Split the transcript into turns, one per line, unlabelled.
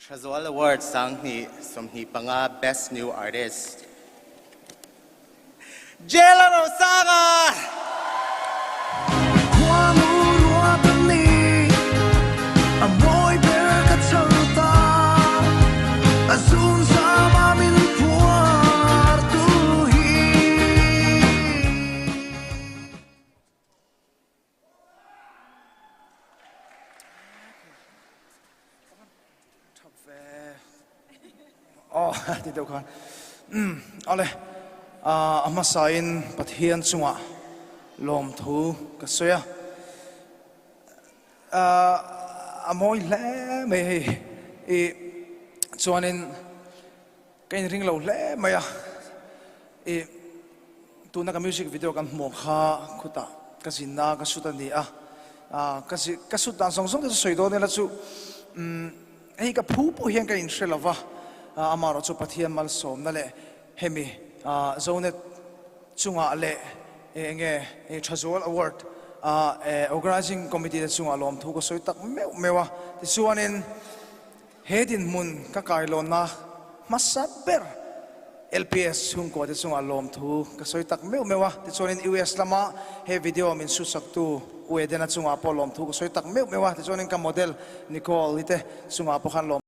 Thazual Award 2025 Best New Artist Jela Rosanga!
Aw ti deuh khan umm awle a hmasain Pathian chungah lawmthu ka sawi a a mawi hle mai hei ih chuanin Ka inring lo hle mai a, i tuna ka music video kan hmuh kha khutah ka zinna ka shoot a ni a, ka zi ka shoot dan zawng zawng te chu sawi dawn ila chu umm hei ka phu pawh hian ka inhre lo va, amaherawh chu Pathian malsawmna leh hemi Zonet chungah leh eng nge Thazual Award Organising Committee te chungah lawmthu ka sawi tak meuh meuh a, tichuanin. He dinhmun ka kailawnna hmasa ber LPS chhungkua te chungah lawmthu ka sawi tak meuh meuh a, tichuanin US lama he video min sutsaktu U Edena chungah pawh lawmthu ka sawi tak meuh meuh a, tichuanin ka model Nicole-i te chungah pawh khan lawm.